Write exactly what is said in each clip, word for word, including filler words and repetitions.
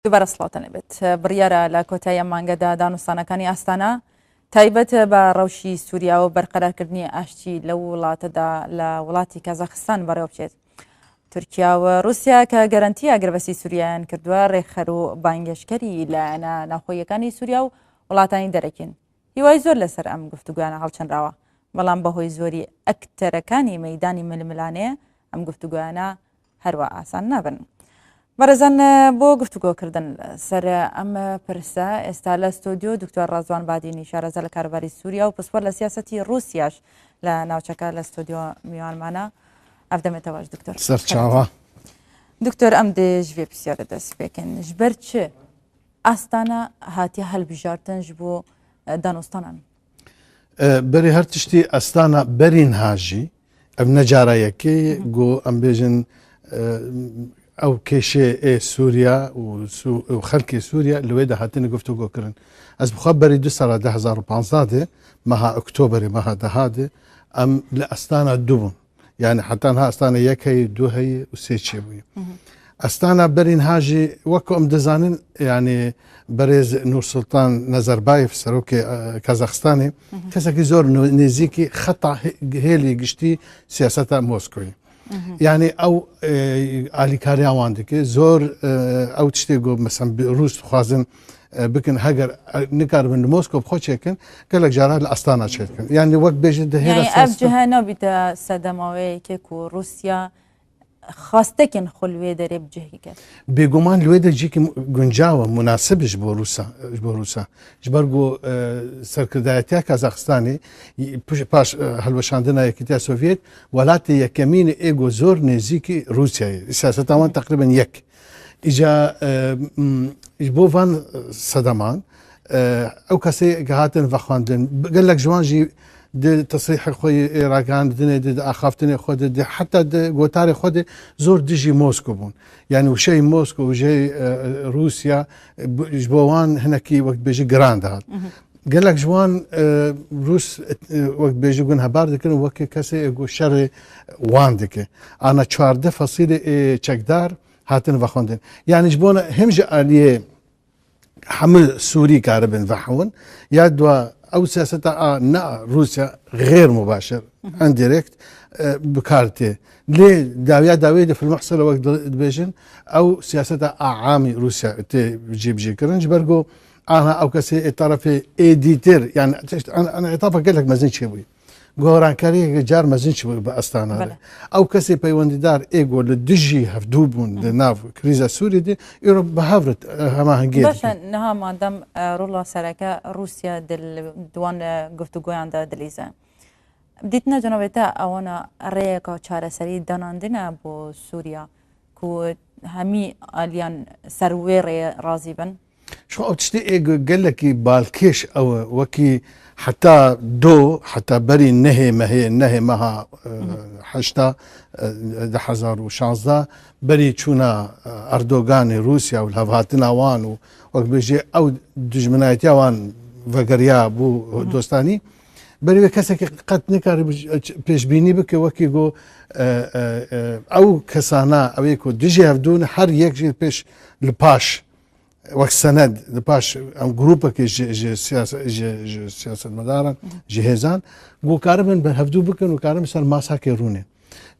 دووبارە سڵاوتان لێبێت. بڕیارە لە کۆتایی ئەم مانگەدا دانوستانەکانی ئاستانە تایبەت بە ڕەوشی سووریا و بەرقەرارکردنی ئاشتی لەو وڵاتەدا لە وڵاتی کازاخستان بەڕێوە بچێت. تورکیا و رووسیا کە گەرەنتی ئاگربەستی سووریایان کردووە، ڕێکخەر و بانگێشکەری لایەنە ناوخۆییەکانی سووریا و وڵاتانی دەرەکین. هیوای زۆر لەسەر ئەم گفتوگویانە هەڵچنراوە، بەڵام بەهۆی زۆری ئەکتەرەکانی مەیدانی ململانێ ئەم گفتوگویانە هەروە ئاسان نابن. بەڕێزان، بۆ گفتوگۆکردن سەر ئەم پرسە ئێستا لە ستۆدیۆ دکتۆر ڕازوان بادینی، شارەزا لە کاروباری سووریا و پسپۆر لە سیاسەتی رووسیاش لە ناوچەکە لە ستۆدیۆ میوانمانە. ئەف دەمێتەوەش دکتۆر. سەرچاوە. دکتۆر، ئەم دێ ji vê pisyarê dest pê kin. Ji ber çi ئاستانە هاتیە هەلبژاردن ji bo danûstanan? Berê her tiştî Astana berî niha jî, ev ne cara yekê ye ku em bêjin ew kêşeyê ê Sûriya û xelkê Sûriya li wê de hatine guftûgo kirin. Ez bi xwe berî du sala du hezar û panzdeh de, meha Oktoberê, meha deha de, em li Astana du bûn. Yani heta niha Astana yek heye, du heye û sê çêbûye. Astana berî niha jî wek ku em dizanin, yani berêz Nursultan Nazarbayev, serokê Kazaxistanê, kesekî zor nêzîkî xeta hêlî giştî siyaseta Moskoyê. Yani ew alîkariya wan dike, zor ew tiştê ku mesela Rûs dixwazin bikin, heger nikaribin li Moskow bi xwe çêkin, gelek cara li Astana çêdikin. Yani wek bêje di hêla. Yani ev cihe nabîte sedema wê yekê ku Rûsya xastekên xwe li wê derê bi cih bike. Bêguman li wê de cîkî guncaw e, munasib e ji bo Rûsa, ji bo Rûsa. Ji ber ku serkirdayetiya Kazaxistanê paş helweşandina Yekîtiya Sovyet, welatê yekemîn ê ku zor nêzîkî Rûsyayê. Siyaseta wan teqrîben yek. Îca ji bo van sedeman ew kesê ke hatin vexwendin, gelek ji wan jî di tesrîhê xwe yê ragihand dinê de, di axaftinê xwe de, di heta di gotarê xwe de zor dijî Mosko bûn. Yani wişeyî Mosko, wişeyî Rûsya ji bo wan hinekî wek bêjî giran dihat. Gelek ji wan Rûs wek bêjî gunehbar dikin û wekî kesê ê ku şerê wan dike. Ana çardeh fesîlê ê çekdar hatin vexwendin. Yani ji bona hem ji aliyê hemû Sûrî karibin vehewin, ya dua ew siyaseta a ne a Rûsya xêr mubaşir, indirekt bi kar tê. Lê dawiya dawiyê de fil muhsile wek dibêjin, ew siyaseta a amî Rûsya tê cîbicîkirin. Ji ber ku ana ew kesê ê terefê ê dîtir, yani ana îtafa gelek mezin çêbûye. Gorankariyeke car mezin çi bi Astana de. Ew kesê peywendîdar ê ku li dijî hevdû bûn di nav krîza Sûriyê de, îro bi hev re hemahengiyê dikin. Baş e, niha madem rola sereke Rûsya di wan guftûgoyan de dilîze, dîtina cenabê te ewana rêyeka çareserî danandine bo Sûriya ku hemî aliyan ser wê rêyê razî bin? Ji xwe ew tiştê ê gelekî balkêş ew e, wekî heta do, heta berî nehê mehê, nehê meha heşta du hezar û şazdeh, berî çûna Erdoganê Rûsya û lihevhatina wan û wek bêjî ew dijminayetiya wan vegeriya bû dostanî. Berî wê kesekî qet nikare pêşbînî bike wekî ku ew kesana ew ê ku dijî hevdû ne her yek jî pêş li paş wek sened li paş em grûpekê ji ji siyase ji ji siyasetmedaran, ji hêzan, ku karibin bi hevdû bikin û karibin ser masakê rûnê.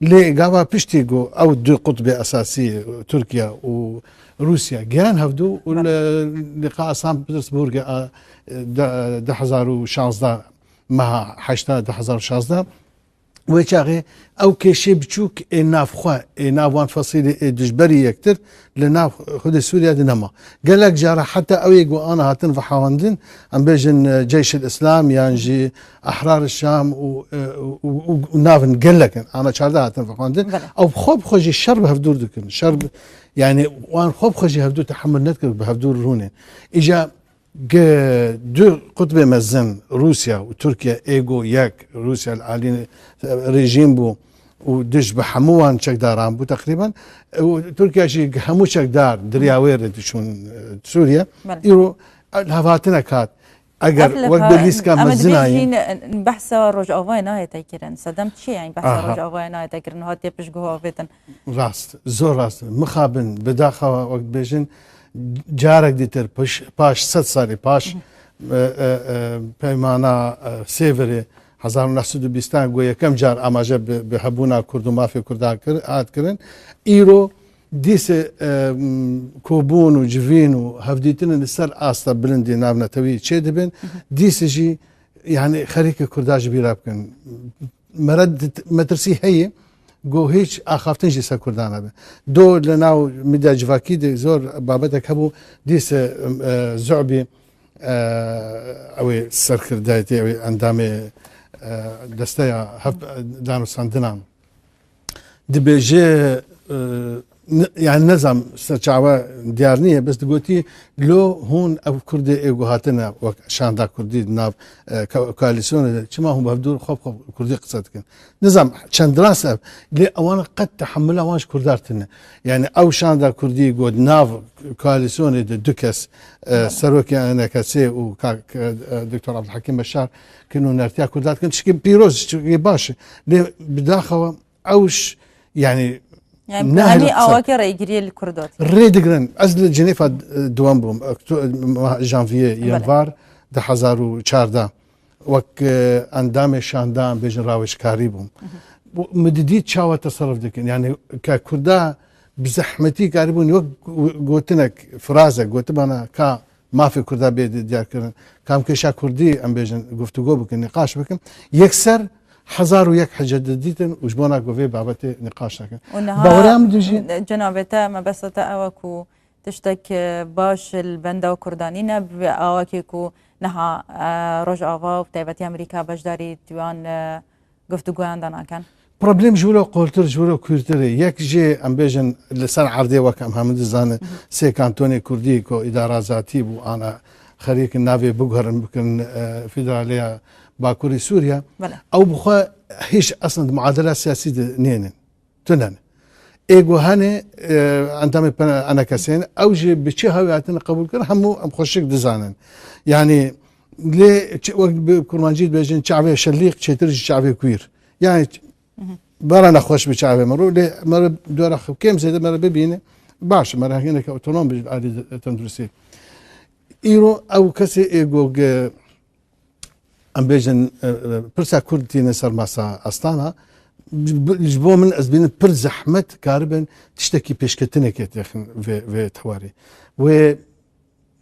Lê gava piştî ku ew du qutbê esasî Tirkiye û Rûsya gihan hevdû û li Liqaa San Petersburgê a du hezar û şazdeh, meha heşta du hezar û şazdeh, Wê çaxê ew kêşê biçûk ê nav xwe, ê nav wan fesîlê ê dijberî yektir li nav xwedê Sûriya de nema. Gelek cara heta ew ê ku ana hatin vehewandin, em bêjin Ceyşil Îslam yan jî Ehrar Şam û û navin gelek in. Ana çardeh hatin vexwendin. Ew xwe bi xwe jî şer bi hevdûr dikin. Şer bi, yani wan xwe bi xwe jî hevdû tehemul nedikin, bi hevdûr rûnê. Îca Gi du qutbê mezin Rûsya û Tirkiye êgo yek, Rûsya li alî rejîm bû û dij bi hemû wan çekdaran bû teqrîben. Û Tirkiye jî hemû çekdar di riya wê re diçûn Sûriye. Îro li hevhatinek hat. Eger wek bi lîstika mezinayîn. Behsa Rojavayê nahête kirin. Sedem çi ye, yani behsa Rojavayê nahête kirin, hatiye piştguh avêtin. Rast, zor rast. Mixabin, bi daxawa wek dibêjin, Carek dîtir piş-, paş sed salî paş, e, e, e, peymana, e, Sêvirê hezar û neh sed û bîstan ku yekem car amaje bi, bi hebûna Kurd û mafê Kurdan kir, hat kirin. Îro dîse, e, m, kobûn û civîn û hevdîtinên li ser asta bilindî navnetewî çêdibin. Dîse jî, yani, xerîkê Kurda ji bîra bikin. Mere dit-, metirsî heye, ku hîç axaftin jî ser Kurdan nebe. Do li nav medya civakî de zor babetek hebû, dîse, e, Zu'bî, e, ew ê serkirdayetê, ew ê endamê, e, desteya hev-, danûstandinan. Dibêje, e, ne-, yani nezam ser çawa diyar niye, bes digotî, lo hûn ev Kurdê ê ku hatine wek şanda Kurdî di nav, e, ko-, koalîsyonê de, çima hûn bi hevdûr xwe bi xwe Kurdî qise dikin? Nizam çend rast ev, lê ewan qet tehemula wan ji Kurdar tune. Yani ew şanda Kurdî ku di nav koalîsyonê de du kes, e, serokê N K S û kak, e, Doktor Abdulhakim Beşar ki nûnertiya Kurda dikin, tişkî pîroz, tişkî baş e. Lê bidaxewa ew ş-, yani Yani bi nehêle hemî qise. Awakê rêgiriyê li Kurdo tê. Rê digirin. Ez li Cenêfa, e, duwem bûm. Okto-, ma-, janviyê, Belê. Yanvar du hezar û çardeh. Wek, e, endamê şandan, bêjin rawêjkarî bûm. Bu, min didî çawa teserruf dikin. Yani ke Kurda bi zehmetî karîbûn, wek gu-, gotinek, frazek, gotibana ka mafê Kurda bê di-, diyar kirin. Kam kêşa Kurdî, em bêjin, guftûgo bikin, nîqaş bikin. Yekser hezar û yek hece didîtin û ji bona ku vê babetê nîqaş nekin. Û niha Bawerê em dijî cenabê te, mebesta te ew e ku tiştek, e, baş li benda Kurdanî ne, bi awakê ku niha, e, Rojava û bi taybetî Amerîka beşdarî di wan, e, guftûgoyan de nakin. Problem ji wilo qoltir, ji wilo kûrtir e. Yek jê, em bêjin, li ser erdê, wek em hemû dizanin, sê kantonê Kurdî ku îdara zatî bû, ana xerîkin navê biguherin bikin, e, Federaliya Bakurê Sûriye. Belê. Ew bi xwe hîç eslin di muadela siyasî de nênin. Tune ne. Ê ku hene, e, endamê P N K S ne, ew jî bi çi hawî hatine qebûl kirin, hemû em xweşik dizanin. Yani lê çi, wek bi kurmancî dibêjin, çavê şelîq çêtir ji çavê kwîr. Yani, bara nexweş bi çavê me rû, lê me re dora xwe kêm zêde me re bibîne, baş e, me re hineke otonom bi alî tenduristî. Îro ew kesê ê ku, em bêjin, e, e, pirsa Kurd tîne ser masa Astana, ji, ji bo min ez bînim pir zehmet karibin tiştekî pêşketinekê têxin vê, vê tewarî. Wê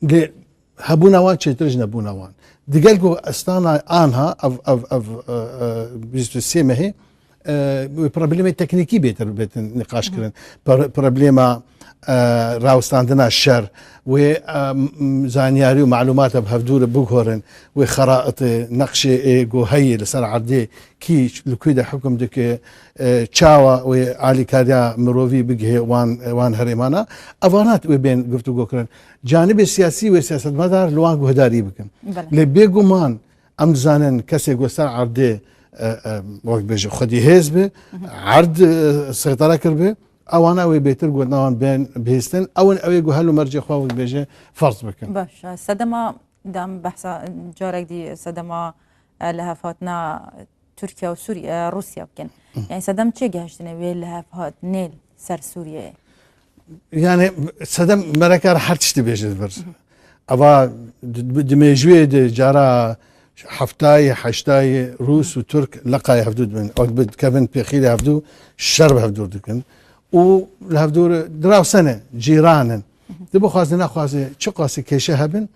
Lê hebûna wan çêtir ji nebûna wan. Digel ku Astana anha ev, ev, ev, e, e, bîst û sê mehê, e, wê problemê teknîkî bêtir bêtin nîqaş kirin. Pro-, problema, e, rawestandina şer, wê, e, m-, m-, zanyarî û malûmata bi hevdû re biguherin, wê xeraitê, neqşê ê ku heyî li ser erdê, kî li ku de hukm dike, e, çawa wê alîkariya mirovî bigihê wan, wan herêmana, evana wê bên guftûgo kirin. Canibê siyasî wê siyasetmedar li wan guhdarî bikin. Belê. Lê bêguman em dizanin kesê ku ser erdê, e, e, wek bêje xwedî hêz bi, erd, e, seytara kiribi, ewana wê bêtir gotina wan bên bihîstin, ew in ew ê ku hel û mercê xwe wek bêje ferz bikin. Baş, sedema, dem behsa carek dî sedema, e, lihevhatina Tirkiye û Sûriye, e, Rûsya bikin. Hı. Yani sedem çi gehiştine wê lihevhatinê li ser Sûriyeyê? Yani sedem mereka re her tiştî bêje li vir. Hı. Eva di, di, di mêjûyê de cara heftayê, heştayê Rûs û Tirk leqayê hevdû dibin. Ew bi dikevin pêxîrê hevdû şer bi hevdû dikin. Û li hevdû re dirawsene, cîran in. Di bixwaze nexwaze çiqasî kêşe hebin,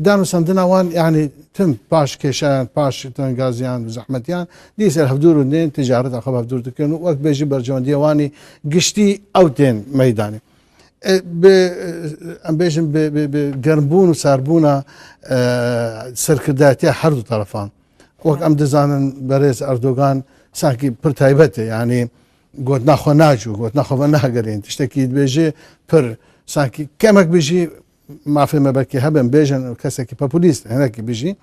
danûsandina wan, yani tim paş kêşeyan, paş tengaziyan, zehmetiyan, dîse hevdûr û nên ticareta xwe hevdûr dikin û wek bêjî berjewendiya wanî giştî ew tên meydanê. E, bi, e, em bêjin bi, bi, bi germbûn û sarbûna, e, serkirdayetiya her du terefan. Wek em dizanin berêz Erdogan sankî pir taybet e, yani gotina xwe nacû, gotina xwe venagerên, tiştekî dibêje pir, sankî kemek bijî, mafê me belkî hebin, bêjin kesekî populîst, hinekî bijî.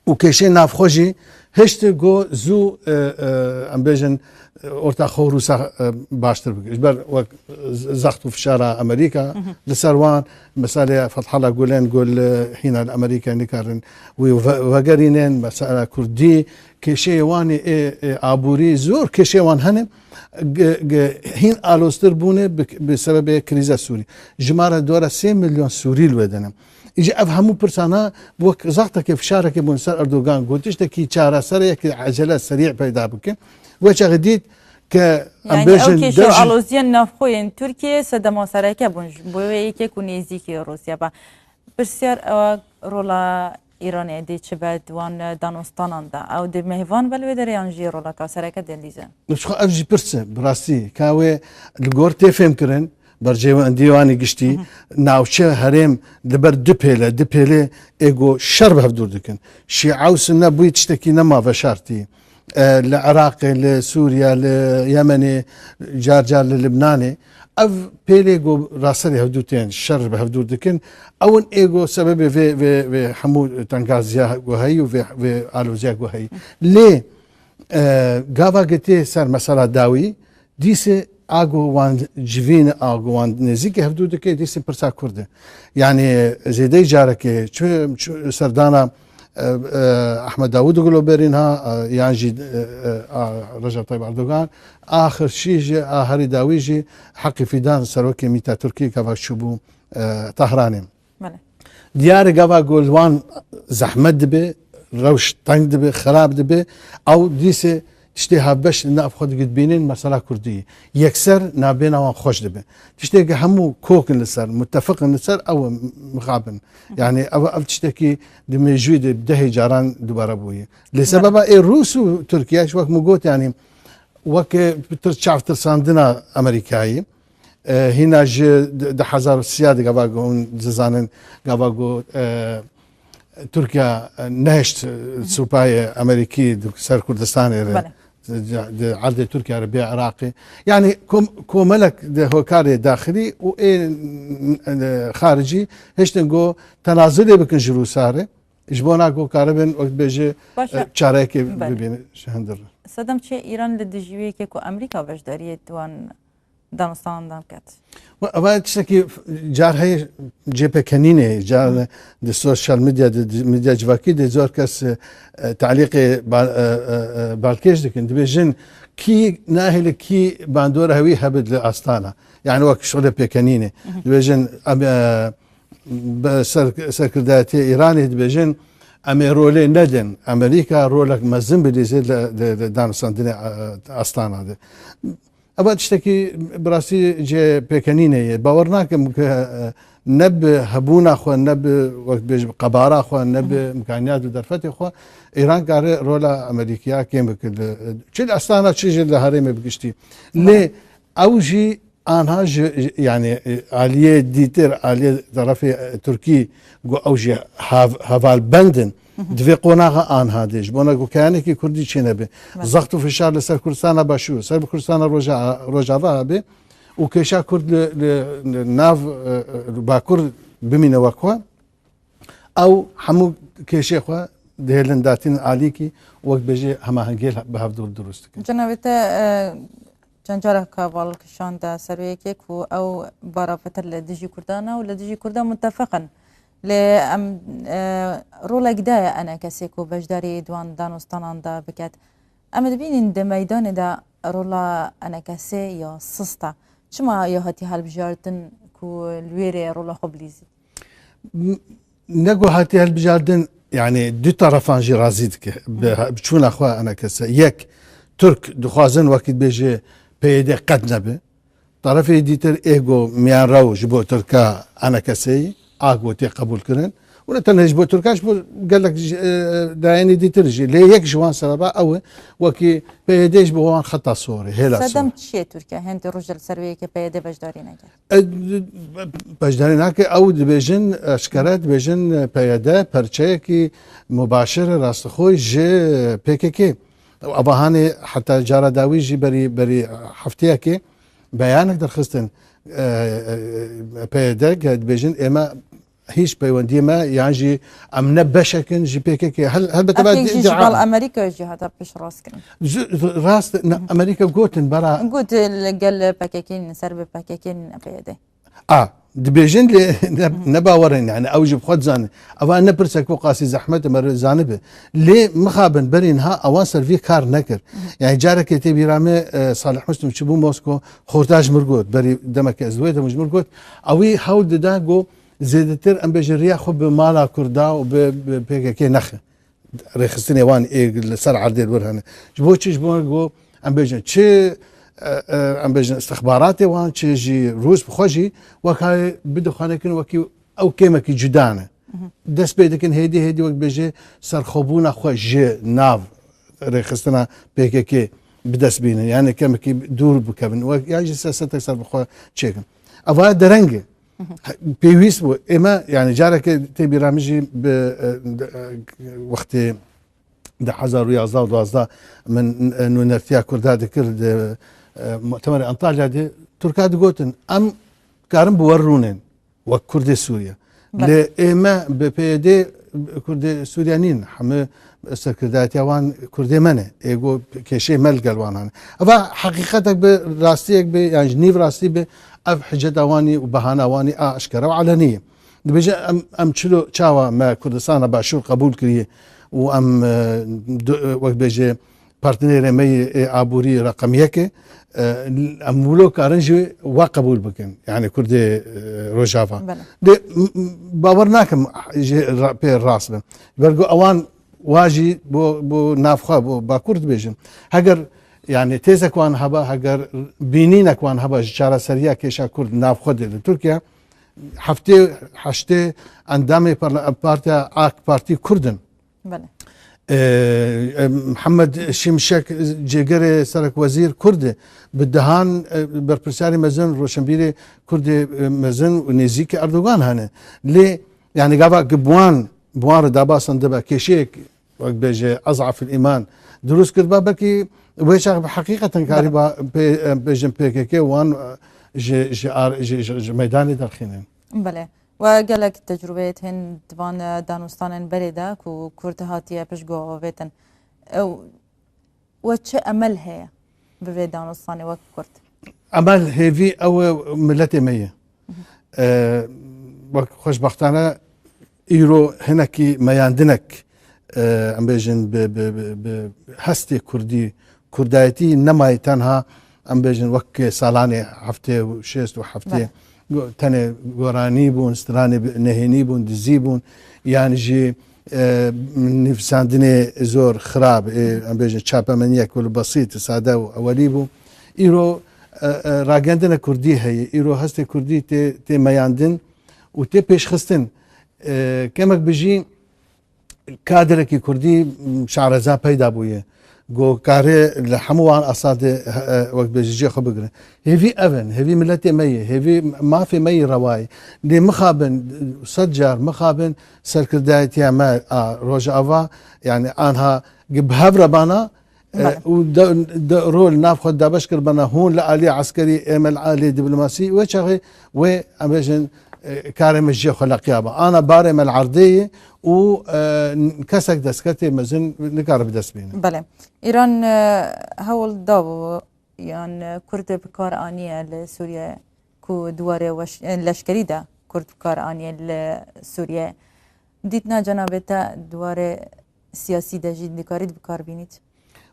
û kêşeyên navxwe jî hişt go zû, e, e, em bêjin, e, orta xwe û Rûsa, e, baştir bike. Ji ber wek z-, zext û fişara Amerîka li ser wan, meselê Fethala Gulen, gul, e, hîna li Amerîka nikarin wî ve-, vegerînin, mesela Kurdî, kêşeyê wan ê, ê, ê aborî, zor kêşeyê wan hene, g-, g-, hîn aloztir bûne bi, bi sebebê krîza Sûrî. Jimara dora sê milyon Sûrî li wê de ne. Îca ev hemû pirsana wek zextekê, fişarekê bûn ser Erdogan, got tiştekî çareseriyekî ecele serî peyda bikin. Wê çaxê dît ke em Yani ew bêjin kêşe û dewjî aloziyên navxwe yên Tirkiyeyê sedema sereke bûn. Ji bo wê yekê ku nêzîkî Rûsya be. Pirsyar ew e, rola Îranê dê çi be di wan danostanan de? Ew dê mêvan be li wê derê yan jî rola ka sereke dê lîze? Ji xwe ev jî pirs e, bi rastî. Ka wê li gor tê fêmkirin, berjewendî wan ê giştî, navçe herêm li ber du pêle, du pêlê ê go şer bi hev dûr dikin. Şîa û Sunne bûyî tiştekî nema veşartî. E, li Iraqê, li Sûriye, li Yemenê, car car li Libnanê. Ev pêlê go raserê hevdû tên şer bi hevdûr dikin. Ew in ê go sebebê vê, vê, vê hemû tengaziya go heyî û vê, vê aloziya go heyî. Lê, e, gava gitê ser mesela dawî, dîsê a go wan civîn, a go wan nêzîkê hevdû dike, dîsê pirsa Kurd e. Yani zêdeyî carekê çi, çi serdana e, e, Ahmed Davutoglu berîn ha, e, yan jî, e, e, a Recep Tayyip Erdogan, a xirşî jî, a herî dawî jî Heqî Fîdan, serokê mîta Tirkî, gava çûbû, e, Tehranê. Belê. Diyar e gava ku li wan zehmet dibe, rewş teng dibe, xirab dibe, ew dîsê tiştê hevbeş li nav xwe digidbînin, mesela Kurdî. Yekser nabêna wan xweş dibe. Tiştê ku hemû kok in li ser, mutefiq in li ser, ew e mixabin. Yani ev, ev tiştekî di mêjûyê de dehê caran dubare bûye. Lê sebeba ê Rûs û Tirkiye, ji wek min got, yani wek, e, tir-, çavtirsandina Amerîkayê, e, hîna ji di, di hezar û sîya de gava ku hûn dizanin, gava ku, e, Tirkiye, e, nehişt, e, supayê Amerîkî di ser Kurdistanê re, Belê. di, di erdê Tirkiye re bê Iraqê. Yani kom-, komelek de hokarê daxilî û ê, e, xaricî hiştin ku tenazulê bikin ji Rûsa re. Ji bona ku karibin wek bêje, Baş e, e. çareyekê Belê. bibîne ji hundir re. Sedem çi Îran li dijî wê yekê ku Amerîka beşdariyê di wan danostanan de biket? Ve-, ve tiştekî f-, car heye cêpekenînê, car Hı. di sosyal medya, di, di medya civakî de zor kes, e, talîqê bal-, e, e, e, balkêş dikin. Dibêjin kî nahêle kî bandora hewî hebit li Astana. Yani wek şixulê pêkenînê. Hı hı. Dibêjin em, e, bi ser-, serkirdayetiya Îranê dibêjin em ê rolê nedin. Amerîka rolek mezin bilîzê li, li, li danûstandinê, e, Astana de. Eva tiştekî bi rastî cê pêkenînê ye. Bawer nakim ke, e, ne bi hebûna xwe, ne bi, wek dibêjim, qebara xwe, ne bi Hı hı. imkaniyat û derfetê xwe, Îran kare rola Amerîkiya kêm bike li, çi li Astana, çi jî li herêmê bi giştî. Lê Belê. ew jî anha ji, ji, yani, e, aliyê dîtir, aliyê tarafê, e, Tirkî, ku ew jî hev-, hevalbend in. Hı hı. Di vê qonaxa anha de, ji bona ku keyanekî Kurdî çênebe. Belê. Zext û fişar li ser Kurdistana Başûr, ser bi Kurdistana Roja-, Rojava hebe û kêşa Kurd li, li, li nav, e, e, Bakur bimîne wek xwe. Ew hemû kêşê xwe dihêlin datîn alîkî, wek bêjê hemahengiyê bi hevdû dirust dikin. Cenabê te, e, Çend careka bal kişande ser wê yekê ku ew bara pitir li dijî Kurdan e û li dijî Kurdan mutefiq in. Lê em, e, rolek daye enekesê ku beşdarî di wan danûstanan de biket. Em dibînin di meydanê de rola enekesê ya sist e. Çima ya hatî hilbijartin ku li wê rê rola xwe bilîzît? Ne ku hatiye hilbijardin, yani du tarafan jî razî dike bi, bi çûna xwe enekese. Yek, Tirk dixwazin wekî dibêje P Y D qet nebe. Tarafê dîtir ê ku miyanrew ji bo Tirka enekeseyî, a ku tê qebûl kirin. Û ne tenê ji bo Tirka, ji bo gelek ji, e, dayênê dîtir jî. Lê yek ji wan sebeba ew e, wekî P Y D ji bo wan xeta sor e, hêla sor. Sedem çi ye Tirkiye? Hindê roj li ser wê yekê P Y D beşdarî neke. E, beşdarî nake, ew dibêjin, eşkere dibêjin, P Y D perçeyekî mubaşir, rastixoy ji P K K. Ava hanê heta cara dawî jî berî, berî hefteyekê beyanek derxistin, e, e, P Y D ke dibêjin ême hîç peywendiyê me yan jî em ne beşek in ji P K K. Hel-, helbete me Epek jî ji bal Amerîka jî hate piştrast kirin. Ji, rast, ne, Amerîka gotin bera. Got li gel P K K in, ser bi P K K in, P Y D. A, dibêjin lê ne, ne bawer in, yani ew jî bi xwe dizanin. Eva ne pirsek ku qasî zehmet e, me re zanibe. Lê mixabin berî niha ewan ser vî kar nekir. Yani carekê tê bîra me, e, Salih Muslim çi bû Mosko, xorta ji mir got, berî demeke ez wê de ji mir got, ewî hewl dida ku zêdetir em bêjin riya xwe bi mala Kurda û bi, bi P K K nexe. Rêxistinê wan ê li ser erdê li wir hene. Ji bo çi? Ji bo ku em bêjin çi, e, e, em bêjin istixbaratê wan, çi jî Rûs bi xwe jî wek hayê bidixwanekin wekî ew kêmekî cuda ne. Dest pê dikin hêdî hêdî wek bêjê serxwebûna xwe ji nav rêxistina P K K bi dest bînin. Yani kemekî dûr bikevin. Wek, ya jî siyasetek ser bi xwe çêkin. Eva dereng e. Pêwîst bû. Ême, yani careke tê bîra min jî bi, e, de, e, wextê di hezar û yazdeh û duwazdeh min, e, nûnertiya Kurda dikir di, e, Mutemerê Antalya de Tirka digotin, em karin bi we rûnên wek Kurdê Sûriye. Belê. Lê ême bi P Y D Kurdê Sûriye nîn. Hemî serkirdayetiya wan Kurdê me ne. Ê go kêşeyê me li gel wan hene. Eva heqîqetek bi, rastiyek bi, yan ji nîv rastî bi, ev hiceta wanî û behana wanî a eşkere û elenî ye. Dibêje em, em çilo çawa me Kurdistana Başûr qebûl kiriye û em, e, du-, e, wek bêje partnerê me yê ê aborî reqem yek e, e, em wilo karin jî we qebûl bikin. Yani Kurdê, e, Rojava. Belê. Lê, m-, m-, bawer nakim jê ra-, pê rast bin. Ber ku ewan wa jî bo, bo navxwe, bo Bakur dibêjin. Heger, yani têzek wan heba, heger bînînek wan heba ji çareseriya kêşa Kurd navxwe de li Tirkiye, heftê heştê endamê parla-, partiya AK Partî Kurd in. Belê. Ee, e, Mihemed Şimşek, cêgerê serekwezîr Kurd e. Bi dehan, e, berpirsiyarê mezin, roşenbîrê Kurdê, e, mezin û nêzîkî Erdogan hene. Lê, yani gava ki bi wan, bi wan re dabasan dibe kêşeyek, wek bêje, ezafil îman dirust kirba, belkî wê çax bi heqîqeten karî ba pê-, e, bêjin P K K wan, e, ji, ji ar-, ji, ji, ji meydanê derxînin. Belê. We gelek tecrûbeyê tên di van, e, danûstanên berê de ku Kurd hatiye piştguh avêtin. Ew, we çi emel heye bi vê danûstanê wek Kurd? Emel hêvî ew e miletê me ye. E, wek xweşbextane îro hinekî meyandinek, e, em bêjin bi, bi, bi, bi hestê Kurdî, Kurdayetî nemayê tenha, em bêjin, wek salanê heftê û şêst û heftê. Belê. Go-, tenê goranî bûn, stranê bi-, nehênî bûn, dizî bûn, yan jî, e, nivîsandinê zor xirab, e, em bêjin, çapemeniyek wilo besît, sade û ewelî bû. Îro, e, e, ragendina Kurdî heye, îro hestê Kurdî tê, tê meyandin û tê pêşxistin. E, kemek bijî, kadrekî Kurdî, m, şareza peyda bûye. Go kare li hemû wan asa de, e, e, wek bêjî cihê xwe bigire. Hêvî ev in, hêvî miletê me ye, hêvî mafê me yê rewayê. Lê mixabin, sed car mixabin serkirdayetiya me a Rojava, yani anha bi hev re bana, e, Belê. û de, de, rol nav xwe dabeş kir bana hûn li alî eskerî, ême li alî diplomasî, wê çaxê wê, em bêjin, e, karê me ji cihê xwe leqiya be. Ana barê me li erdê ye û, e, kesek destketê mezin nikare bi dest bîne. Belê. Îran, e, hewl dabû yan, e, Kurd bi kar aniye li Sûriye ku di warê weş-, e, leşkerî de Kurd bi kar aniye li Sûriye. Dîtina cenabê te di warê siyasî de jî dikarît bi kar bînît?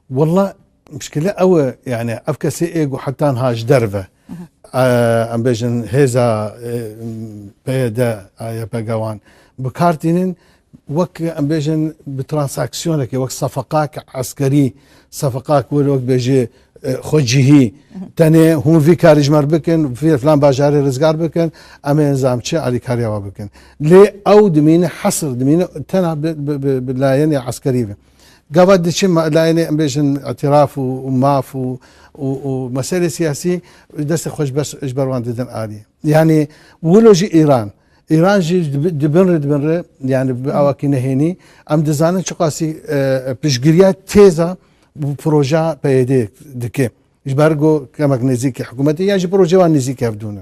Wallah, mişkile ew e, yani ev kesê ê ku heta niha ji derve, e, em bêjin hêza, e, P Y D a Y P G wan bi kar tînin, wek em bêjin bi transaksiyonekê, wek sefeqak eskerî, sefeqak wek, wek bêjê, e, xwecihî, tenê hûn vî karî ji me re bikin, vî filan bajarê rizgar bikin, em ê nizam çi alîkariya we bikin. Lê ew dimîne hesir, dimîne tena bi, bi, bi, bi layenê eskerî ve. Gava diçe me-, layenê em bêjin îtiraf û, û maf û, û, û meselê siyasî destê xwe ji ber, ji ber wan didin alî. Yani wilo jî Îran. Îran jî di, di bin re, di bin re, yani bi awakî nehênî. Em dizanin çiqasî, e, piştgiriya têza bi proja P Y D dike. Ji ber ku kemek nêzîkî hikûmetê ya jî proje wan nêzîkî hevdû ne.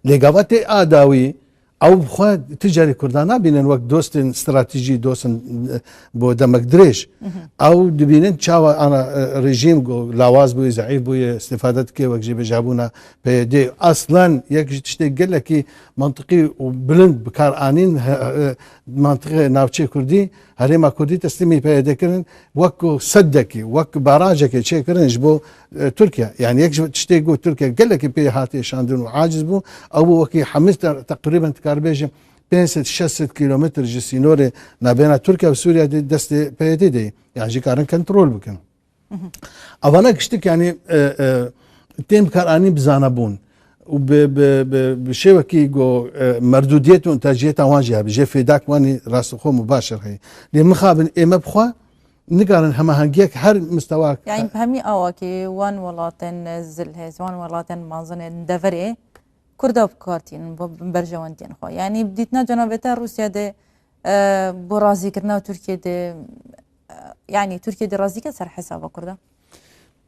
Lê gava tê a dawî, Ew bi xwe tu carî Kurdan nabînin wek dostên stratejî, dostên, e, bo demek dirêj. Ew dibînin çawa ana, e, rejîm ku lawaz bûye, zeîf bûye, îstîfade dike wek jî bêjabûna P Y D. Aslan yek ji tiştê gelekî mantiqî û bilind bi kar anîn, he, e, mantiqê navçê Kurdî, herêma Kurdî teslîmî P Y D kirin, wek ku seddekî, wek barajekê çêkirin ji bo, e, Tirkiye. Yani yek ji tiştê ku Tirkiye gelekî pê hatiye şandin û aciz bû, ew bû wekî hemî te-, teqrîben dikaribêje pênc sed şeş sed kilometr ji sînorê nabêna Tirkiye û Sûriye de destê P Y D de ye. Yani jî karin kontrol bikin. Avana giştik yani, e, e, tên bikaranîn bi zanebûn û bi, bi, bi, bi şêwekî go, e, merdûdiyet û intaciyeta wan jî hebe. Jê fêdak wanî rastixwe mubaşir heye. Lê mixabin ê me bi xwe nikarin hemahengiyek her mistewak. Yani bi hemî awakî wan welatên zilhêz, wan welatên mazinên deverê Kurda bi kar tînin bo berjewendiyên xwe. Yani bi dîtina cenabê te Rûsya de, e, bo razîkirina Tirkiye de, e, yani Tirkiye de razî ke ser hesaba Kurda?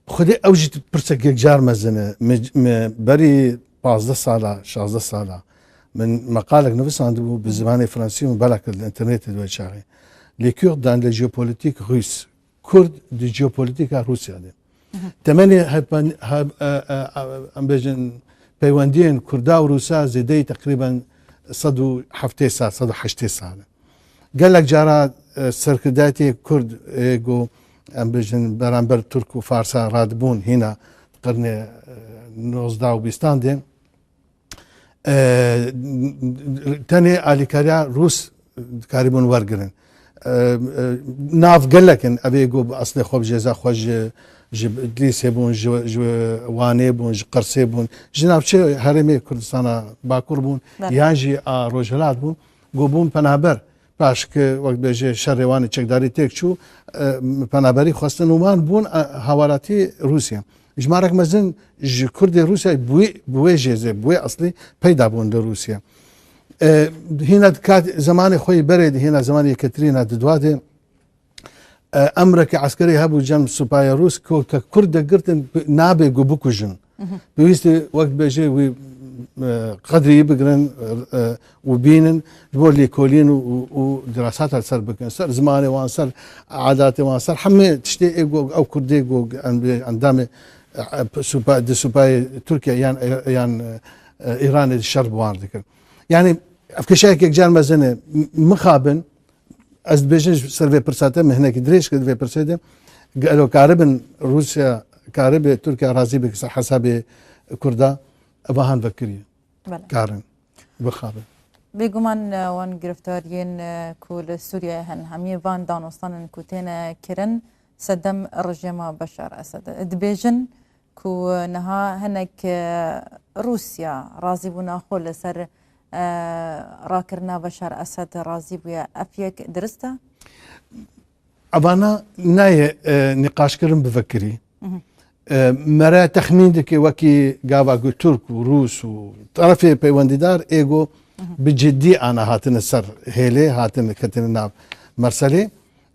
Xwedê ew jî pirsek yekcar mezin e. Min, min berî pazdeh sala, şazdeh sala min meqalek nivîsandibû bi zimanê fransî û bela kir li înternetê di wê çaxê. Les Kurdes dans la géopolitique russe. Kurd di jeopolîtîka Rûsya de. Temenê hepen-, he-, e, e, e, em bêjin peywendiyên Kurda û Rûsa zêdeyî teqrîben sed û heftê sal, sed û heştê sal e. Gelek cara, e, serkirdayetê Kurd, e, ku em bêjin beramber Tirk û Farsa radibûn hîna qirnê, e, nozdeh û bîstan de, e, tenê alîkariya Rûs dikarîbûn wergirin. E, e, nav gelek in, ev ê ku bi eslê xwe bi jêza xwe ji, ji Idlîsê bûn, ji, ji Wanê bûn, ji Qersê bûn, ji navçe herêmê Kurdistana Bakur bûn, Belê. Yan jî a Rojhilat bûn, ku bûn penaber. Paş ki wek bêje şerê wan ê çekdarî têk çû, e, penaberî xwestin û wan bûn, e, hawaratî Rûsya. Jimarek mezin ji Kurdê Rûsyayê bi wê, bi wê jêzê, bi wê eslî peyda bûn li Rûsya. E, hîna di kat zemanê xwe yê berê de, hîna zemanê Yekatîrîna di dua de, e, emreke eskerî hebû cem supaya Rûs ku ke Kurd de girtin, bi-, nabê ku bikujin. Pêwîst e wek bêje wî, e, qedrî bigirin, e, û bînin, ji bo lêkolîn û, û, û dirasata ser bikin, ser zimanê wan, ser adatê wan, ser hemê tiştê ê ku ew Kurdê ku em bê endamê, e, supa-, di supayê Tirkiye yan, e, yan, e, Îranê de şer bi wan dikin. Yani ev kêşeyek yekcar mezin e, m-, mixabin, ez dibêjim ji ser vê pirsa te, min hinekî dirêj kir di vê pirsê de, gelo karibin Rûsya, karibe Tirkiye razî bike ser hesabê Kurda, eva han vekirî. Belê. Karin bixabin. Bêguman, e, wan giriftariyên, e, ku li Sûriyeyê hene, hemiyê van danûstanin ku têne kirin, sedem rejîma Beşar Esed. Dibêjin ku niha hinek, e, Rûsya razîbûna xwe li ser, e, rakirina Beşar Esed razî bûye. Ev yek dirist e? Evana nayê, e, nîqaşkirin bi vekirî. E, mere texmîn dike wekî gava ku Tirk û Rûs û terefê peywendîdar ê ku bi ciddî ana hatine ser hêlê, hatine ketine nav merselê.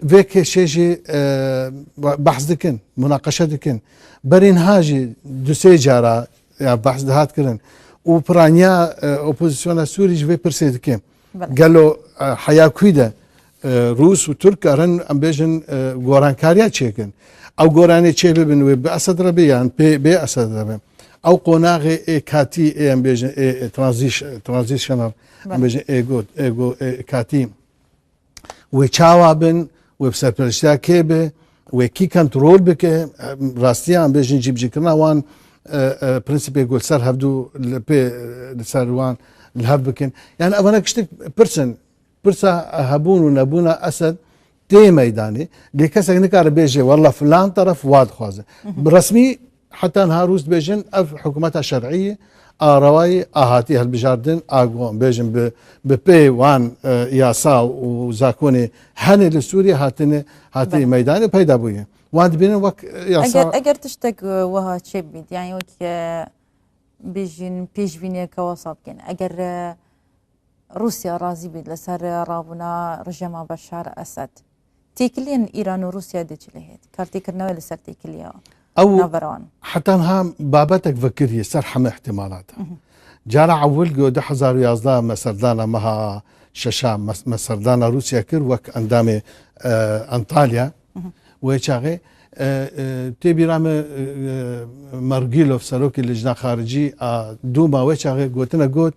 Vê kêşê jî, e, behs dikin, munaqeşe dikin. Berî niha jî du sê cara ya behs dihat kirin. Û piraniya, e, opozisyona Sûrî ji vê pirsê dike. Belê. Gelo, e, heya kû de, e, Rûs û Tirk karin, em bêjin, e, gorankariya çêkin. Ew goranê çê bibin wê bi Esed re be yan pê bê Esed re be. Ew qonaxê ê katî ê em bêjin ê, ê transiş-, transitional, em Belê. Bêjin ê got, ê go-, ê katî. Wê çawa bin, wê bi serpereştiya kê be, wê kî kontrol bike, rastiya em bêjin cîbicîkirina wan, e, e, prensîpê ku li ser hevdû li pê, li ser wan li hev bikin. Yani evana kiştik pirsin, pirsa hebûn û nebûna Esed tê meydanê, lê kesek nikare bêje, "Walla filan teref wa dixwaze." Bi resmî Heta niha Rûs dibêjin, ev hikûmeta şer'î ye, a rewayî, a hatî hilbijardin, a gon bêjin bi, bi pê wan, e, yasa û zakonê hene li Sûriyê hatine, hatî Belê. Meydanê peyda bûye. Wan dibînin wek, e, yasa. Eger, eger tiştek, e, wiha çêbît, yani wek, e, bêjin pêşbîniyeke wasa bikin. Eger, e, Rûsya razî bît li ser rabûna rejîma Beşar Esed. Têkiliyên Îran û Rûsya dê çi lê hêt? Kartêkirina wê li ser têkiliya Ew navbera wan. Heta niha babetek vekirî ser heme ihtimalata. Mhm. Cara ewil go du hezar û yazdeh me serdana meha şeşa me, me serdana Rûsya kir wek endamê, e, Antalya. Wê çaxê, e, e, tê bîra me, e, e, Margîlov, serokê Lijna Xaricî a Dûma wê çaxê gotine got,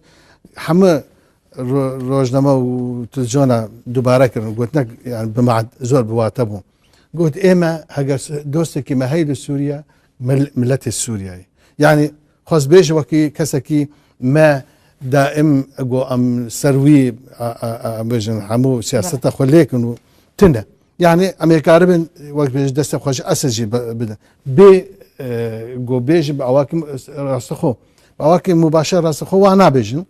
hemû ro-, rojname û televîzyona dubare kirin, gotinek, yani, bi ma-, zor bi wate bû. Got, ê me, heger s-, dostekî me heye li Sûriye, mil-, miletê Sûriyeyê. Yani, xwest bêje wekî kesekî me daim go em ser wî, a, a, a, bêjin, hemû siyaseta xwe lê kin û tune. Yani, em ê karibin, wek bêje, destê xwe ji Esed jî bi-, bidin. Bê, e, go bêje bi awakî rastixwe. Bi awakî mubaşer rastixwe wa nabêjin.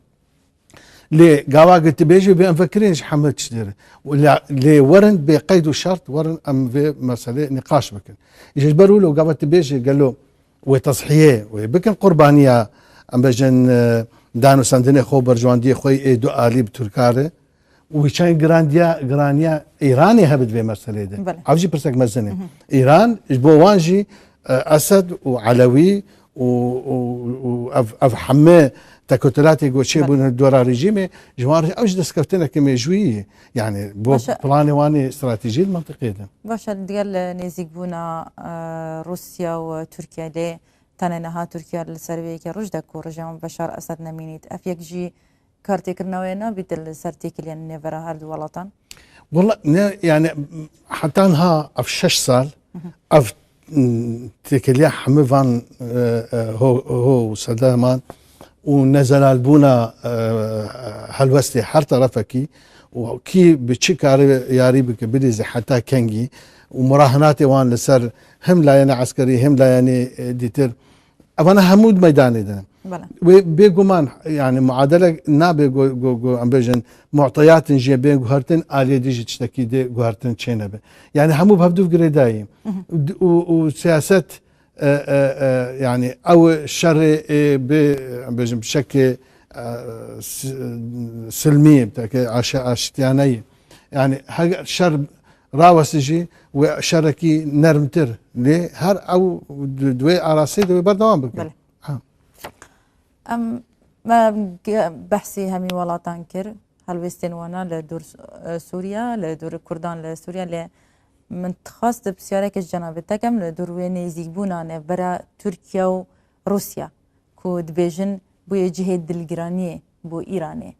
Lê gava ku tu bêjî, bê em vekirên ji hemû tiştê re. Lê, lê werin bê qeyd û şert, werin em vê meselê nîqaş bikin. Îşte ji ber wilo gava tu bêjî gelo wê tezhiyê wê bikin, qurbaniya, em bêjin, e, danûsandinê xwe, berjwendiyê xwe ê du alî bi Tirka re. Û çend girandiya, giraniya Îranê hebe di vê meselê de. Belê. Ev jî pirsek mezin e. Hı hı. Îran ji bo wan jî, e, Esed û Elewî û, û, û ev, ev heme tekotelatê ku çêbûne dora rejîmê, ji wan re ew jî destkeftineke mêjûyî ye. Yani bo Baş e. planê wan ê stratejî di mentiqê de. Baş e, digel nêzîkbûna, e, Rûsya û Tirkiye lê tenê niha Tirkiye li ser vê yekê roj de ku rejîma Beşar Esed nemînît. Ev yek jî kartêkirina wê nabîte li ser têkiliyên nêvera her du welatan? Wala ne, yani, heta niha ev şeş sal, ev, m, têkiliya hemû van, e, e, ho, ho û sedeman û nezelalbûna, e, helwestê her terefekî û kî bi çi kare yarî bike, bilîze heta kengî û murahinatê wan li ser him layenê eskerî, him layenê, e, dîtir, evana hemû di meydanê de ne. Belê. Wê bêguman, yani, muadele nabe go, go, go, em bêjin, mu'teyatin jê bên guhertin, aliyê dî jî tiştekî dê guhertin çênebe. Yani, hemû bi hevdû girêdayî. Hı hı. D-, û, û siyaset, e, e, e, yani, ew şerê ê bi, em bêjin, bi şekê, e, si-, silmî, bi tekê aşa-, aştiyaneyî. Yani, heger şer rawestî jî wê şerekî nermtir. Lê her ew di, di wê arasteyê de wê berdewam bikin. Belê. Ha. Em, me ge-, behsî hemî welatan kir, helwêstên wana li dûr, e, Sûriya, li dûr Kurdan li Sûriya, lê min dixwest pisyareke ji cenabê te kem li dûr wê nêzîkbûna nêvbera Tirkiye û Rûsya, ku dibêjin bûye cihê dilgiraniyê bo Îranê.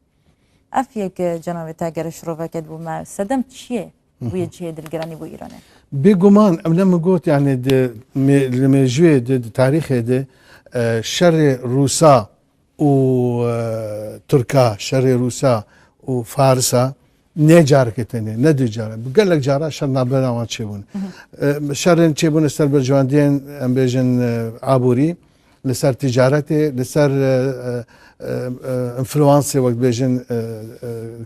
Ev yek, e, cenabê te gere şiroveke bo me, sedem çi ye bûye cihê dilgiranî bo Îranê? Bêguman, ev ne min got, yani, di mê-, li mêjûyê de, di tarîxê de, e, şerê Rûsa û, e, Tirka, şerê Rûsa û Farisa ne careke tenê, ne du cara. Bi gelek cara şer navbera wan çêbûne. Hı hı. E, şerên çêbûne ser berjewendiyên, em bêjin, e, aborî, li ser ticaretê, li ser, e, e, e, e, influansê, wek dibêjin, e, e,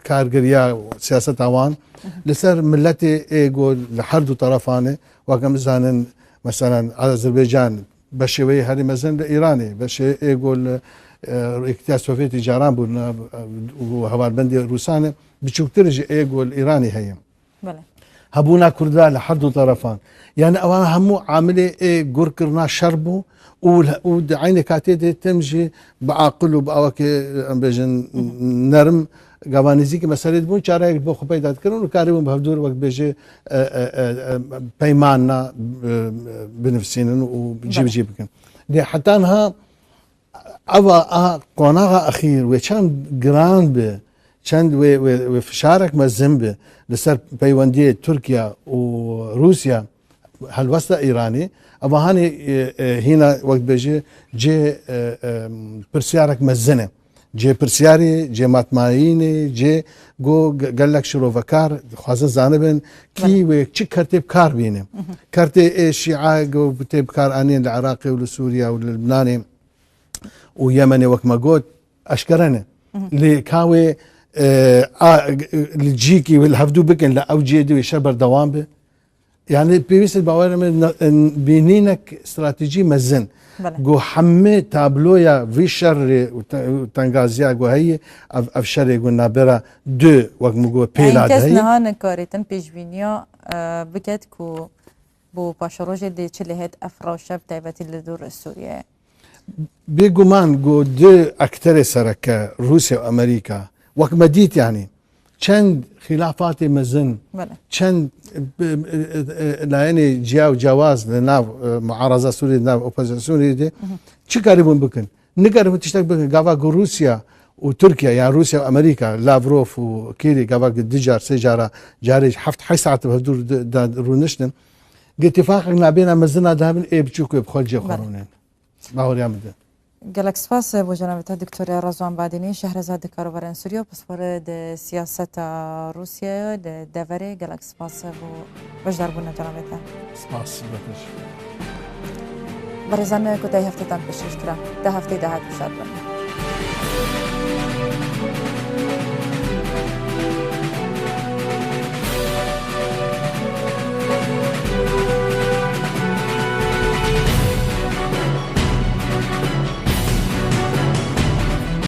kargiriya siyaseta wan, Hı hı. li ser miletê ê ku li her du terefan e, wek em dizanin, meselen, Azerbaycan beşê wê herî mezin li Îranê, beşê ê ku li, e, Rêkîtiya Sovyetî caran bû, na, û hevalbendê Rûsan e, biçûktir jî ê ku li Îranê heye. Belê. Hebûna Kurda li her du terefan. Yani ewan hemû amilê ê gurkirina şer bû û, û di eynê katê de tim jî bi aqil û bi awakê, em bêjin, Hı hı. nerm, gava nêzîkî meselê dibûn, çareyek bo xwe peyda dikirin û karibûn bi hevdûr wek bêje, e, e, e, e, peymanna, e, binivîsînin û cîbicî Belê. bikin. Lê heta niha Eva a qonaxa exîr wê çend giran bi, çend wê, wê, wê fişarek mezin bi li ser peywendiyê Tirkiye û Rûsya, helwesta Îranê, eva hanê, e, e, hîna wek dibêje cê, e, e, pirsiyarek mezin e. Cê pirsiyarê, cê matmayînê, cê go ge-, gelek şirovekar dixwazin zanibin kî Belê. wê çi kertê bi kar bîne. Hı hı. Kertê ê şîa go tê bi kar anîn li Iraqê û li Sûriye û li Libnanê û Yemenê wek me got, eşkere ne. Hı hı. Lê ka wê, e, a, li cîkî wê li hevdû bikin, li ew cihê di wê şer berdewam be. Yani pêwîst e bawer me na-, en-, bînînek stratejî mezin. Belê. Ku hemê tabloya vî şerê û te-, û tengaziya ku heye, ev, ev şerê ku nabera du, wek min got, pêla Enkes heye. niha nikarîtin pêşbîniya, e, biket ku bo paşerojê dê çi lê hêt ev rewşe bi taybetî li dûr Sûriyeyê. Bêguman ku du akterê sereke, Rûsya û Amerîka, wek me dît, yanî çend xîlafatê mezin, Belê. çend, e, e, e, e, layînê ciya û cewaz li nav, e, muaraza Sûriyê, li nav opozîsyonê de çi karîbûn bikin? Nikarîbûn tiştek bikin. Gava ku Rûsya û Tirkiye, yan Rûsya û Amerîka, Lavrov û Kerry, gava ku du car, sê cara, carê heft heyş saet bi hevdû de, de rûniştin. Gi tifaqek nabêna mezin a dihabin, ê biçûk wê bi xwe cê xwe Belê. rûnin. Bahuriya min de. Gelek spas bo cenabê te Doktor Rezwan Badînî, şehreza di karûbarên Sûriye û pispor di siyaseta Rûsiyeyê di deverê. Gelek spas bo beşdarbûna cenabê te. Spas, Betêş. Berêzan, kotayî heftetan pêşkêş kira. Te heftê dahat bi şad bin.